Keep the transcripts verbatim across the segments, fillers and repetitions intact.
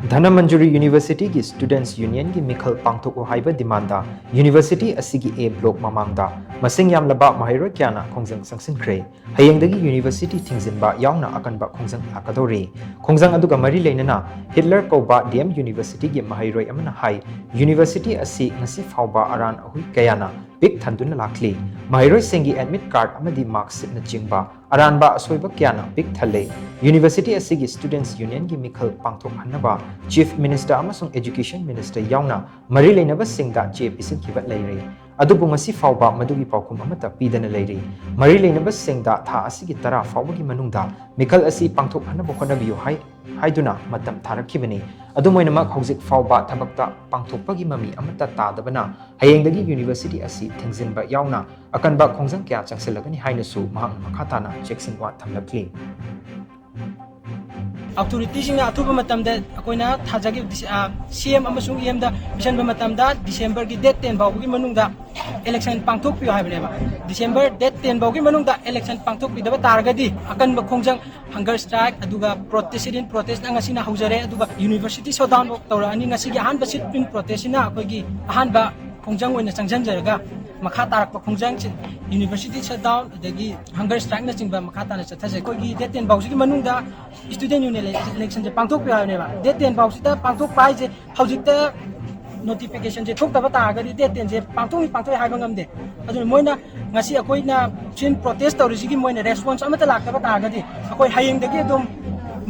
ꯙꯅꯃꯟꯖꯨꯔꯤ ꯌꯨꯅꯤꯚꯔꯁꯤꯇꯤꯒꯤ ꯁ꯭ꯇꯨꯗꯦꯟꯠꯁ ꯌꯨꯅꯤꯌꯟꯒꯤ ꯃꯤꯈꯜ ꯄꯥꯡꯊꯣꯛꯎ ꯍꯥꯏꯕ ꯗꯤꯃꯥꯟꯗ ꯌꯨꯅꯤꯚꯔꯁꯤꯇꯤ ꯑꯁꯤꯒꯤ ꯑꯦ ꯕ꯭ꯂꯣꯛ ꯃꯃꯥꯡꯗ ꯃꯁꯤꯡ ꯌꯥꯝꯂꯕ ꯃꯍꯩꯔꯣꯏ ꯀꯌꯥꯅ ꯈꯣꯡꯖꯪ ꯆꯪꯁꯤꯟꯈ꯭ꯔꯦ꯫ ꯍꯌꯦꯡꯗꯒꯤ ꯌꯨꯅꯤꯚꯔꯁꯤꯇꯤ ꯊꯤꯡꯖꯤꯟꯕ ꯌꯥꯎꯅ ꯑꯀꯟꯕ ꯈꯣꯡꯖꯪ ꯂꯥꯛꯀꯗꯧꯔꯤ꯫ ꯈꯣꯡꯖꯪ ꯑꯗꯨꯒ ꯃꯔꯤ ꯂꯩꯅꯅ ꯍꯤꯠꯂꯔ ꯀꯧꯕ ꯗꯤ ꯑꯦꯝ ꯌꯨꯅꯤꯚꯔꯁꯤꯇꯤꯒꯤ ꯃꯍꯩꯔꯣꯏ ꯑꯃꯅ ꯍꯥꯏ, ꯌꯨꯅꯤꯚꯔꯁꯤꯇꯤ ꯑꯁꯤ ꯉꯁꯤ ꯐꯥꯎꯕ ꯑꯔꯥꯟ ꯑꯍꯨꯏ ꯀꯌꯥꯅ ꯄꯤꯛ ꯊꯟꯗꯨꯅ ꯂꯥꯛꯂꯤ꯫ ꯃꯍꯩꯔꯣꯏꯁꯤꯡꯒꯤ ꯑꯦꯗꯃꯤꯠ ꯀꯥꯔꯗ ꯑꯃꯗꯤ ꯃꯥꯔꯛꯁꯤꯠꯅꯆꯤꯡꯕ ꯑꯔꯥꯟꯕ ꯑꯁꯣꯏꯕ ꯀꯌꯥꯅ ꯄꯤꯛ ꯊꯜꯂꯦ꯫ ꯌꯨꯅꯤꯚꯔꯁꯤꯇꯤ ꯑꯁꯤꯒꯤ ꯁ꯭ꯇꯨꯗꯦꯟꯠꯁ ꯌꯨꯅꯤꯌꯟꯒꯤ ꯃꯤꯈꯜ ꯄꯥꯡꯊꯣꯛꯍꯟꯅꯕ ꯆꯤꯐ ꯃꯤꯅꯤꯁꯇꯔ ꯑꯃꯁꯨꯡ ꯑꯦꯖꯨꯀꯦꯁꯟ ꯃꯤꯅꯤꯁꯇꯔ ꯌꯥꯎꯅ ꯃꯔꯤ ꯂꯩꯅꯕꯁꯤꯡꯗ ꯆꯦ ꯄꯤꯁꯤꯟꯈꯤꯕ ꯂꯩꯔꯦ꯫ ꯑꯗꯨꯕꯨ ꯉꯁꯤ ꯐꯥꯎꯕ ꯃꯗꯨꯒꯤ ꯄꯥꯎꯈꯨꯝ ꯑꯃꯠꯇ ꯄꯤꯗꯅ ꯂꯩꯔꯤ꯫ ꯃꯔꯤ ꯂꯩꯅꯕꯁꯤꯡꯗ ꯊꯥ ꯑꯁꯤꯒꯤ ꯇꯔꯥ ꯐꯥꯎꯕꯒꯤ ꯃꯅꯨꯡꯗ ꯃꯤꯈꯜ ꯑꯁꯤ ꯄꯥꯡꯊꯣꯛꯍꯟꯅꯕ ꯍꯣꯠꯅꯕꯤꯌꯨ ꯍꯥꯏ-, ꯍꯥꯏꯗꯨꯅ ꯃꯇꯝ ꯊꯥꯔꯛꯈꯤꯕꯅꯤ꯫ ꯑꯗꯨꯝ ꯑꯣꯏꯅꯃꯛ ꯍꯧꯖꯤꯛ ꯐꯥꯎꯕ ꯊꯕꯛꯇ ꯄꯥꯡꯊꯣꯛꯄꯒꯤ ꯃꯃꯤ ꯑꯃꯠꯇ ꯇꯥꯗꯕꯅ ꯍꯌꯦꯡꯗꯒꯤ ꯌꯨꯅꯤꯚꯔꯁꯤꯇꯤ ꯑꯁꯤ ꯊꯤꯡꯖꯤꯟꯕ ꯌꯥꯎꯅ ꯑꯀꯟꯕ ꯈꯣꯡꯖꯪ ꯀꯌꯥ ꯆꯪꯁꯤꯜꯂꯒꯅꯤ ꯍꯥꯏꯅꯁꯨ ꯃꯍꯥꯛꯅ ꯃꯈꯥ ꯇꯥꯅ ꯆꯦꯛꯁꯤꯟ ꯋꯥ ꯊꯝꯂꯛꯂꯤ꯫ ꯑꯣꯊꯣꯔꯤꯇꯤꯁꯤꯡꯅ ꯑꯊꯨꯕ ꯃꯇꯝꯗ ꯑꯩꯈꯣꯏꯅ ꯊꯥꯖꯒꯤ ꯗꯤꯁ-, ꯑ, ꯁꯤ ꯑꯦꯝ ꯑꯃꯁꯨꯡ ꯏ ꯑꯦꯝꯗ ꯄꯤꯁꯤꯟꯕ ꯃꯇꯝꯗ ꯗꯤꯁꯦꯝꯕꯔꯒꯤ ꯗꯦꯠ ꯇꯦꯟ ꯐꯥꯎꯕꯒꯤ ꯃꯅꯨꯡꯗ ꯏꯂꯦꯛꯁꯟ ꯄꯥꯡꯊꯣꯛꯄꯤꯌꯨ ꯍꯥꯏꯕꯅꯦꯕ꯫ ꯗꯤꯁꯦꯝꯕꯔ ꯗꯦꯠ ꯇꯦꯟ ꯐꯥꯎꯒꯤ ꯃꯅꯨꯡꯗ ꯏꯂꯦꯛꯁꯟ ꯄꯥꯡꯊꯣꯛꯄꯤꯗꯕ ꯇꯥꯔꯒꯗꯤ ꯑꯀꯟꯕ ꯈꯣꯡꯖꯪ, ꯍꯪꯒꯔ ꯁ꯭ꯇ꯭ꯔꯥꯏꯛ, ꯑꯗꯨꯒ ꯄ꯭ꯔꯣꯇꯦꯁ, ꯁꯤꯠ ꯏꯟ ꯄ꯭ꯔꯣꯇꯦꯁꯅ ꯉꯁꯤꯅ ꯍꯧꯖꯔꯦ, ꯑꯗꯨꯒ ꯌꯨꯅꯤꯚꯔꯁꯤꯇꯤ ꯁꯠꯗꯥꯎꯟ ꯐꯥꯎ ꯇꯧꯔꯛꯑꯅꯤ꯫ ꯉꯁꯤꯒꯤ ꯑꯍꯥꯟꯕ ꯁꯤꯠ ꯏꯟ ꯄ꯭ꯔꯣꯇꯦꯁꯁꯤꯅ ꯑꯩꯈꯣꯏꯒꯤ ꯑꯍꯥꯟꯕ ꯈꯣꯡꯖꯪ ꯑꯣꯏꯅ ꯆꯪꯁꯤꯟꯖꯔꯒ ꯃꯈꯥ ꯇꯥꯔꯛꯄ ꯈꯣꯡꯖꯪꯁꯤ ꯌꯨꯅꯤꯚꯔꯁꯤꯇꯤ ꯁꯠꯗꯥꯎꯟ ꯑꯗꯒꯤ ꯍꯪꯒꯔ ꯁ꯭ꯇ꯭ꯔꯥꯏꯛꯅꯆꯤꯡꯕ ꯃꯈꯥ ꯇꯥꯅ ꯆꯠꯊꯖꯩ꯫ ꯑꯩꯈꯣꯏꯒꯤ ꯗꯦꯠ ꯇꯦꯟ ꯐꯥꯎꯁꯤꯒꯤ ꯃꯅꯨꯡꯗ ꯁ꯭ꯇꯨꯗꯦꯟꯠ ꯌꯨꯅꯤꯌꯟ ꯏꯂꯦꯛꯁꯟꯁꯦ ꯄꯥꯡꯊꯣꯛꯄꯤꯌꯨ ꯍꯥꯏꯕꯅꯦꯕ꯫ ꯗꯦꯠ ꯇꯦꯟ ꯐꯥꯎꯁꯤꯗ ꯄꯥꯡꯊꯣꯛꯄ ꯍꯥꯏꯁꯦ ꯍꯧꯖꯤꯛꯇ ꯅꯣꯇꯤꯐꯤꯀꯦꯁꯟꯁꯦ ꯊꯣꯛꯇꯕ ꯇꯥꯔꯒꯗꯤ ꯗꯦꯠ ꯇꯦꯟꯁꯦ ꯄꯥꯡꯊꯣꯛꯅꯤ ꯄꯥꯡꯊꯣꯛꯑꯣꯏ ꯍꯥꯏꯕ ꯉꯝꯗꯦ꯫ ꯑꯗꯨꯅ ꯃꯣꯏꯅ ꯉꯁꯤ ꯑꯩꯈꯣꯏꯅ ꯁꯤꯠ ꯏꯟ ꯄ꯭ꯔꯣꯇꯦꯁ ꯇꯧꯔꯤꯁꯤꯒꯤ ꯃꯣꯏꯅ ꯔꯦꯁꯄꯣꯟꯁ ꯑꯃꯠꯇ ꯂꯥꯛꯇꯕ ꯇꯥꯔꯒꯗꯤ ꯑꯩꯈꯣꯏ ꯍꯌꯦꯡꯗꯒꯤ ꯑꯗꯨꯝ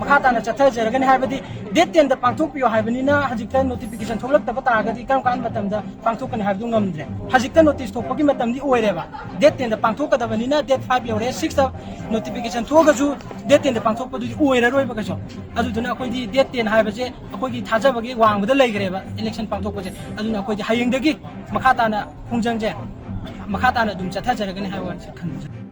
ꯃꯈꯥ ꯇꯥꯅ ꯆꯠꯊꯖꯔꯒꯅꯤ꯫ ꯍꯥꯏꯕꯗꯤ ꯗꯦꯠ ꯇꯦꯟꯗ ꯄꯥꯡꯊꯣꯛꯄꯤꯌꯨ ꯍꯥꯏꯕꯅꯤꯅ ꯍꯧꯖꯤꯛꯇ ꯅꯣꯇꯤꯐꯤꯀꯦꯁꯟ ꯊꯣꯛꯂꯛꯇꯕ ꯇꯥꯔꯒꯗꯤ ꯀꯔꯝ ꯀꯥꯟꯕ ꯃꯇꯝꯗ ꯄꯥꯡꯊꯣꯛꯀꯅꯤ ꯍꯥꯏꯕꯗꯨ ꯉꯝꯗ꯭ꯔꯦ꯫ ꯍꯧꯖꯤꯛꯇ ꯅꯣꯇꯤꯁ ꯊꯣꯛꯄꯒꯤ ꯃꯇꯝꯗꯤ ꯑꯣꯏꯔꯦꯕ꯫ ꯗꯦꯠ ꯇꯦꯟꯗ ꯄꯥꯡꯊꯣꯛꯀꯗꯕꯅꯤꯅ ꯗꯦꯠ ꯐꯥꯏꯚ ꯌꯧꯔꯦ, ꯁꯤꯛꯁꯇ ꯅꯣꯇꯤꯐꯤꯀꯦꯁꯟ ꯊꯣꯛꯑꯒꯁꯨ ꯗꯦꯠ ꯇꯦꯟꯗ ꯄꯥꯡꯊꯣꯛꯄꯗꯨꯗꯤ ꯑꯣꯏꯔꯔꯣꯏꯕ ꯀꯩꯁꯨ꯫ ꯑꯗꯨꯗꯨꯅ ꯑꯩꯈꯣꯏꯗꯤ ꯗꯦꯠ ꯇꯦꯟ ꯍꯥꯏꯕꯁꯦ ꯑꯩꯈꯣꯏꯒꯤ ꯊꯥꯖꯕꯒꯤ ꯋꯥꯡꯃꯗ ꯂꯩꯈ꯭ꯔꯦꯕ ꯏꯂꯦꯛꯁꯟ ꯄꯥꯡꯊꯣꯛꯄꯁꯦ꯫ ꯑꯗꯨꯅ ꯑꯩꯈꯣꯏꯗꯤ ꯍꯌꯦꯡꯗꯒꯤ ꯃꯈꯥ ꯇꯥꯅ ꯈꯣꯡꯖꯪꯁꯦ ꯃꯈꯥ ꯇꯥꯅ ꯑꯗꯨꯝ ꯆꯠꯊꯖꯔꯒꯅꯤ ꯍꯥꯏꯕ ꯋꯥꯅꯤ ꯈꯟꯕꯁꯦ꯫